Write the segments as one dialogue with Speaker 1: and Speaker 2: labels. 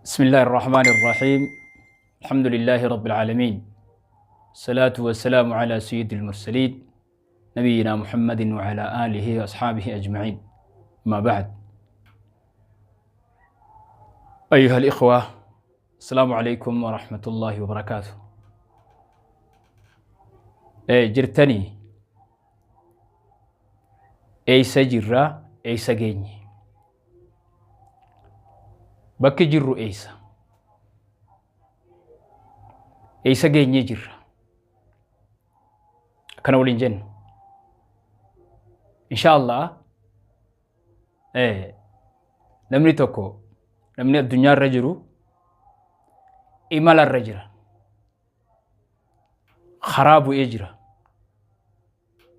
Speaker 1: بسم الله الرحمن الرحيم الحمد لله رب العالمين الصلاة والسلام على سيد المرسلين نبينا محمد وعلى آله وأصحابه أجمعين ما بعد أيها الإخوة السلام عليكم ورحمة الله وبركاته إيه جرتني eeysa jirra eeysa geenye bakki jirru eeysa eeysa geenyee jirra akkana waliin jennu insha allah namni tokko namni addunyaa irra jiru imala irra jira karaa bu'ee jira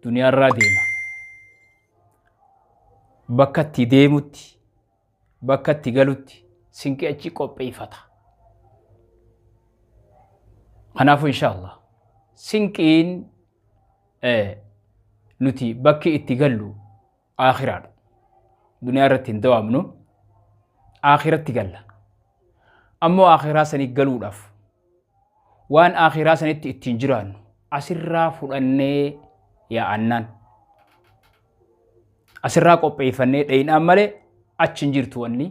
Speaker 1: duniyaarraa deema. Bakka itti deemutti, bakka itti galutti sinqii achi qopheeffata. Kanaafuu inshaallah sinqiin nuti bakki itti gallu aakhiraadha. Duniyaa irratti hin dawaamnu aakhiratti galla. Ammoo aakhiraa sanii galuudhaaf waan aakhiraa sanitti ittiin jiraannu asirraa fudhannee yaa'annaan asirraa qopheeffannee dheeyinaan malee achi hin jirtu wanni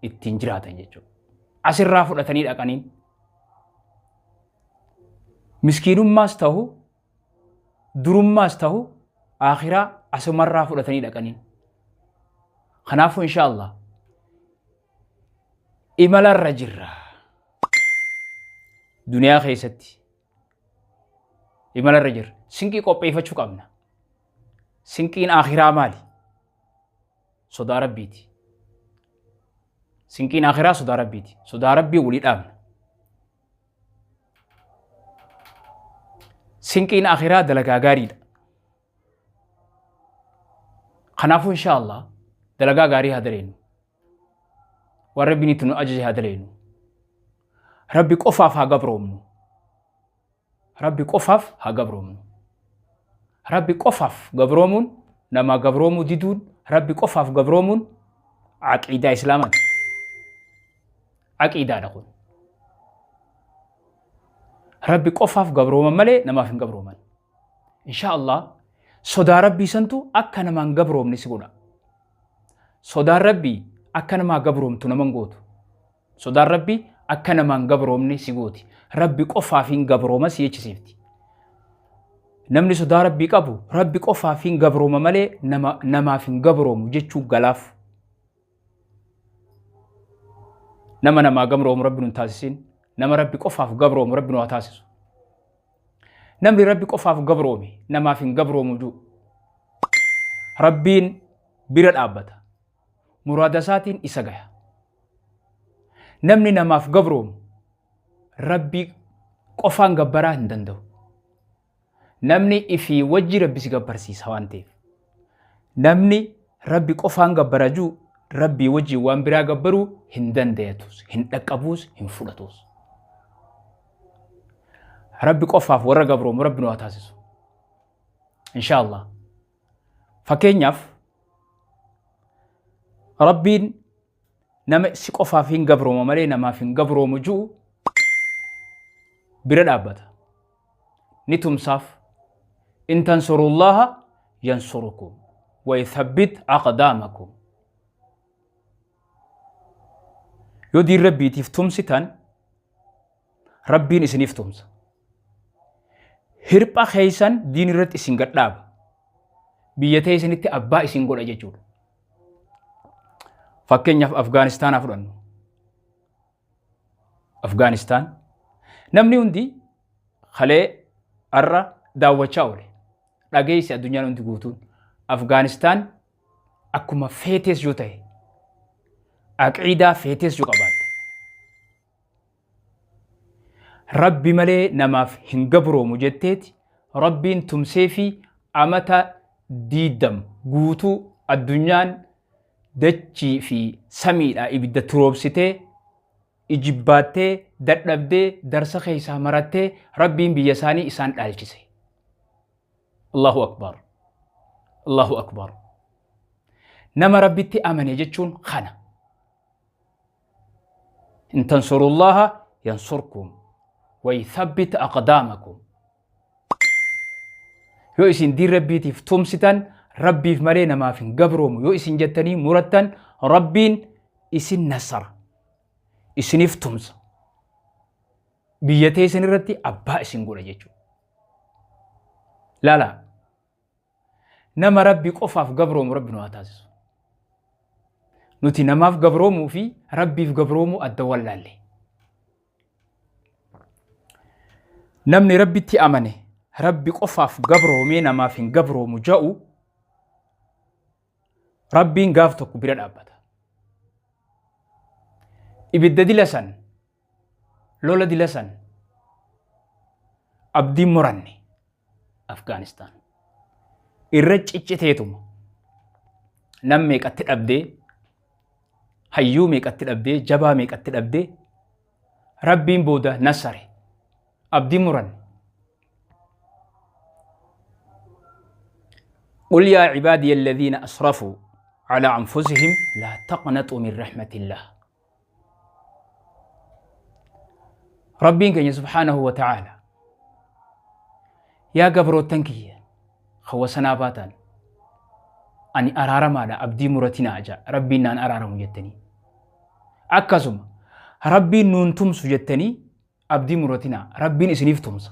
Speaker 1: ittiin jiraatan jechuudha. Asirraa fudhatanii dhaqaniin miskiinummaas ta'u durummaas ta'u aakhiraa asumarraa fudhatanii dhaqaniin. Kanaafuu insha Allah imalarra jirra. Duniyaa keessatti imalarra jirra. Sinqii qopheeffachuu qabna. Sinqiin aakhiraa maali? Sodaa Rabbiiti. Sinqiin aakhiraa sodaa Rabbiiti. Sodaa Rabbii walii dhaabna. Sinqiin akhiraa dalagaa gaariidha. Kanaafuu insha Allah dalagaa gaarii haa daleynu. Waan Rabbiin itti nu ajaje haa daleynu. Rabbi qofaaf haa gabroomnu. Rabbi qofaaf haa gabroomnu. Rabbi qofaaf gabroomuun namaa gabroomuu diduun Rabbi qofaaf gabroomuun aqiidaa Islaamaati. Aqiidaadha kun. Rabbi qofaaf gabrooman malee namaaf hin gabrooman. Insha Allah sodaa Rabbii santu akka namaan gabroomne si godha. Sodaan Rabbii akka namaa gabroomtu naman gootu. Sodaan Rabbii akka namaan gabroomne si gooti. Rabbi qofaaf hin gabrooma si jechisiifti. Namni sodaa Rabbii qabu Rabbi qofaaf hin gabrooma malee nama namaaf hin gabroomu jechuu galaaf. Nama namaa gabroomu Rabbi nun taasisin. Nama Rabbi qofaaf gabroomu Rabbi nu haa taasisu. Namni Rabbi qofaaf gabroome namaaf hin gabroomu jiru. Rabbiin bira dhaabbata. Muraada isaatiin isa gaya. Namni namaaf gabroomu Rabbi qofaan gabbaraa hin danda'u. Namni ifii wajji Rabbi si gabbarsiisa waan ta'eef. Namni Rabbi qofaan gabbara jiru Rabbii wajjin waan biraa gabbaruu hin dandayatus, hin dhaqqabuus, hin fudhatus. Rabbi qofaaf warra gabroomu Rabbi nu haa taasisu. Inshaallah. Fakkeenyaaf Rabbiin nama si qofaaf hin gabrooma malee namaaf hin gabroomu ji'u bira dhaabbata. Ni tumsaaf. In tansurullaha yansurukum wa yuthabbit aqdaamakum. Yoo diin Rabbiitiif tumsitan Rabbiin isiniif tumsa. Hirpha keessan diin irratti isin gadhaaba. Biyya teessanitti abbaa isin godha jechuudha. Fakkeenyaaf Afgaanistaanaa fudhannu. Afgaanistaan namni hundi kalee har'a daawwachaa oole. Dhageessi addunyaan hundi guutuun. Afgaanistaan akkuma feetees yoo ta'e aqiidaa feetees yoo qabaatte Rabbi malee namaaf hin gabroomu jetteeti Rabbiin tumseefii amata diiddam guutuu addunyaan dachii fi samiidhaa ibidda turoobsitee ijibbaattee dadhabdee darsa keessaa marattee Rabbiin biyya isaanii isaan dhaalchise. Allahu Akbar. Allahu Akbar. Nama Rabbitti amane jechuun kana. In tansurullaha yansurkum wa yuthabbit aqdaamakum. Yoo isin diin Rabbiitiif tumsitan, Rabbiif malee namaaf hin gabroomu yoo isin jettanii murattan, Rabbiin isin nasara. Isiniif tumsa. Biyya teessan irratti abbaa isin godha jechuudha. Laalaa. Nama Rabbi qofaaf gabroomu Rabbi nu haa taasisu. Nuti namaaf gabroomuu fi Rabbiif gabroomuu adda wallaalle. Namni Rabbitti amane Rabbi qofaaf gabroomee namaaf hin gabroomu ja'u Rabbiin gaaf tokko bira dhaabbata. Ibidda dila san, lola dila san abdiin muranne Afgaanistaan. Irra cicciteetuma nam meeqatti dhabdee, hayyuu meeqatti dhabdee, jabaa meeqatti dhabdee, Rabbiin booda nasare. Abdiin muranne. قل يا عبادي الذين أسرفوا على أنفسهم لا تقنطوا من رحمة الله. Rabbiin keenya subhaanahu wa ta'aala yaa gabroottan kiyya kan wasanaa baatan, ani araaramaadha, abdii muratinaa ja'a. Rabbiin naan araaramu jettanii, akkasuma Rabbiin nuun tumsu jettanii abdii muratinaa. Rabbiin isiniif tumsa.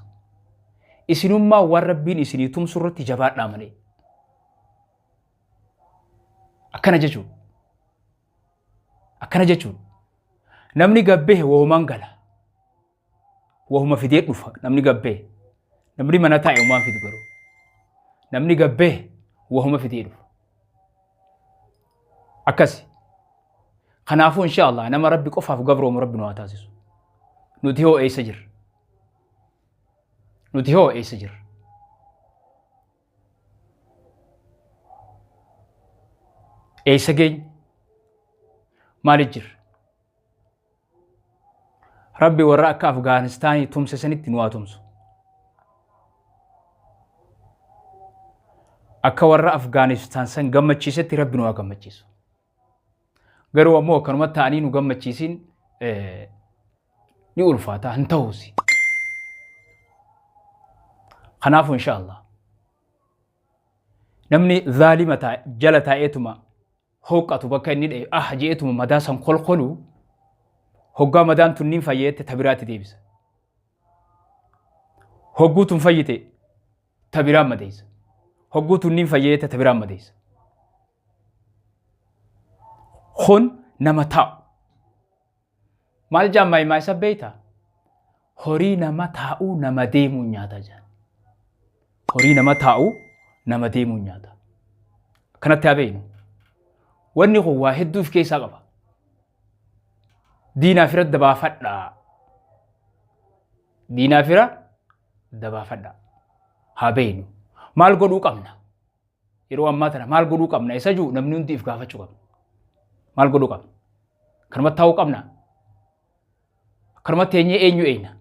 Speaker 1: Isinummaa waan Rabbiin isinii tumsu irratti jabaadhaa malee. Akkana jechuudha. Akkana jechuudha. Namni gabbehe wahumaan gala. Wahuma fidee dhufa namni gabbehe. Namni mana taa'e homaan fidu garuu. Namni gabbehe wahuma fidee dhufa. Akkasi. Kanaafuu insha Allah nama Rabbi qofaaf gabroomu Rabbi nu haa taasisu. Nuti hoo eessa jirra? Nuti hoo eessa jirra? Eessa geenye? Maaliif jirra? Rabbi warra akka Afgaanistaanii tumse sanitti nu haa tumsu. Akka warra Afgaanistaan san gammachiisetti Rabbi nu haa gammachiisu. Garuu ammoo akkanuma ta'anii nu gammachiisiin ni ulfaata, hin ta'uusi. Kanaafuu insha Allah namni zaalima jala taa'eetuma hooqqatu, bakka inni dha'e ah je'eetuma madaa san kolkolu, hoggaa madaan tunniin fayyeette ta biraatti deebisa. Hogguu tun fayyite ta biraan madeessa. Hogguu tunniin fayyeette ta biraan madeessa. Kun nama taa'u. Maal jaan maayimaa isa beeyta? Horii nama taa'uu nama deemuun nyaata jaan. Horii nama taa'uu nama deemuun nyaata. Akkanatti haa beeynu. Wanni kun waa hedduu of keessaa qaba. Diinaa fira dabaafadhaa. Diinaa fira dabaafadhaa. Haa beeynu. Maal godhuu qabna? Yeroo ammaa tana maal godhuu qabna? Isa jiru namni hundi if gaafachuu qabna. Maal godhuu qabna? Akkanumatti taa'uu qabna? Akkanumatti teenyee eenyu eeyna?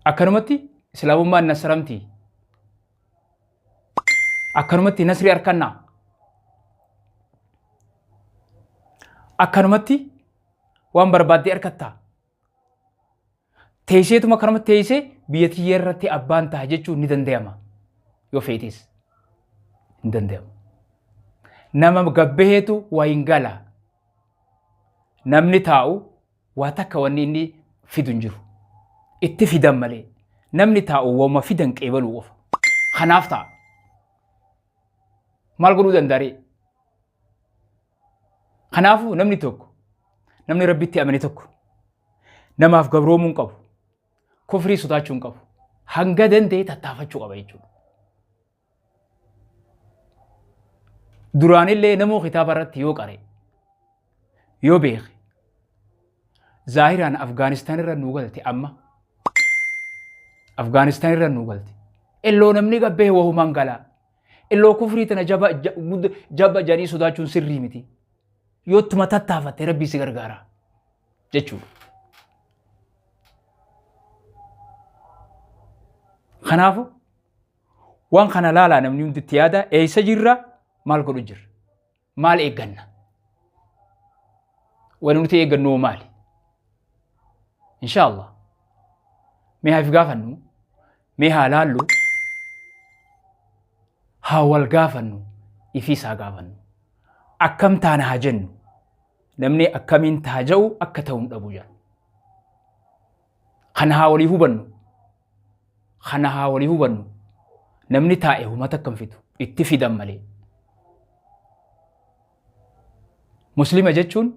Speaker 1: Akkanumatti islaamummaan nasramtii? Akkanumatti nasri harkannaa? Akkanumatti waan barbaaddee harkattaa? Teesseetuma akkanumatti teessee biyya tiyya irratti abbaan ta'a jechuun ni danda'ama. Yoo feetes hin danda'amu. Nama gabbaheetu waa hin gala. Namni taa'u waa takka wanni inni fidu hin jiru. Itti fidan malee. Namni taa'u wauma fidan qeebaluu qofa. Kanaaf ta'a. Maal godhuu danda'a ree? Kanaafuu namni tokko, namni Rabbitti amane tokko namaaf gabroomuu hin qabu. Kufrii sodaachuu hin qabu. Hanga danda'e tattaafachuu qaba jechuudha. Duraanillee namuu kitaaba irratti yoo qare, yoo beeke, zaahiraan Afgaanistaan irra nuu galte, amma Afgaanistaan irra nuu galte. Illoo namni gabbee wahumaan galaa. Illoo kufrii tana jaba jaba jedhanii sodaachuun sirrii miti. Yoo ittuma tattaafatte Rabbii si gargaara jechuudha. Kanaafuu waan kana laalaa, namni hundi itti yaada. Eessa jirra? Maal godhu jirra? Maal eegganna? Wani nuti eeggannu maali? Insha Allah. Mee haa if gaafannu, mee haa laallu, haa wal gaafannu, ifiis haa gaafannu. Akkam taana haa jennu. Namni akkamiin taha ja'u akka ta'u hin dhabu jedha. Kana haa walii hubannu. Kana haa walii hubannu. Namni taa'e huma takka hin fidu. Itti fidan malee. Muslima jechuun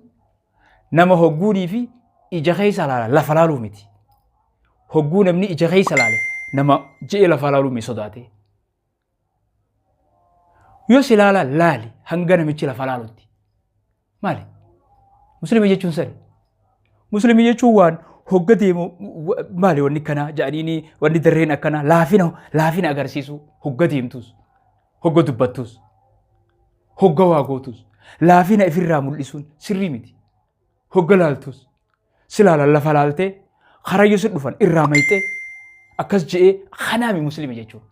Speaker 1: nama hogguunii fi ija keessa laala lafa laaluu miti. Hogguu namni ija keessa laale nama je'ee lafa laaluu mi sodaate. Yoo si laala laali hanga namichi lafa laalutti. Maali? Musliima jechuun sani. Musliima jechuun waan hogga deemu maali wanni akkanaa jedhaniini wanni darreen akkanaa laafina laafina agarsiisu hogga deemtus hogga dubbattus hogga waa gootus laafina ifirraa mul'isuun sirrii miti. Hogga laaltus si laalan lafa laaltee karayyoo si dhufan irraa mayxee akkas je'ee kanaami muslima jechuun.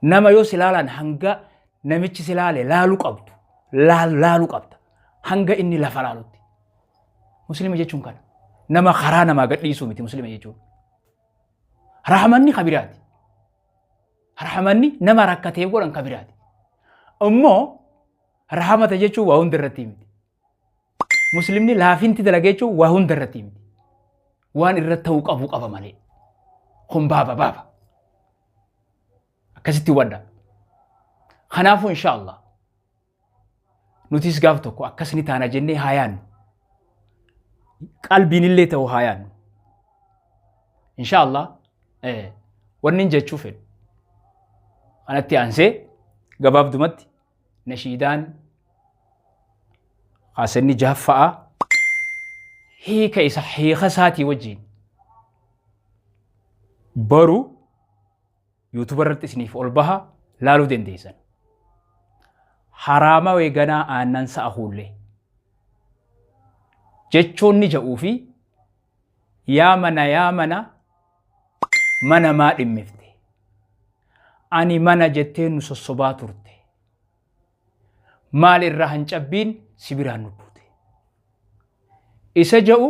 Speaker 1: Nama yoo si laalan hanga namichi si laale laalu qabdu laalu qabda hanga inni lafa laalutti. Muslima jechuun kana. Nama karaa namaa gadhiisuu miti muslima jechuun. Rahmanni kabiraati. Rahmanni nama rakkatee godhan kabiraati. Immoo rahamata jechuun waa hunda irratti miti. Muslimni laafinti dalaga jechuun waa hunda irratti miti. Waan irra ta'uu qabu qaba malee. Kun baaba baaba. Akkasitti hubadha. Kanaafuu insha Allah nutis gaaf tokko akkas ni taana jennee haa yaadnu. Qalbiin illee ta'u haa yaadnu. Insha Allah wanni hin jechuu fedhu. Kanatti aansee gabaabdumatti nashiidaan haasanni jahaffa'a hiika isa hiika isaatii wajjin baru yuutuuba irratti isiniif ol baha laaluu dandeessan. Haraama weeganaa aannan sa'a huullee jechoonni ja'uu fi yaa mana yaa mana mana maa dhimmifte ani mana jettee nu sossobaa turte maal irraa hancabbiin si biraan nu buute isa ja'u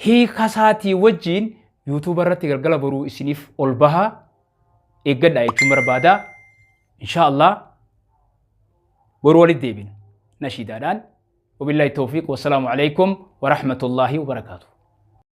Speaker 1: hiika isaatii wajjiin yuutuuba irratti galgala boruu isiniif ol bahaa eeggadhaa jechuun barbaada insha Allah boruu walitti deebina nashiidaadhaan. Wabillahi tawfiiq wassalaamu alaikum warahmatullaahi wabarakaatuh.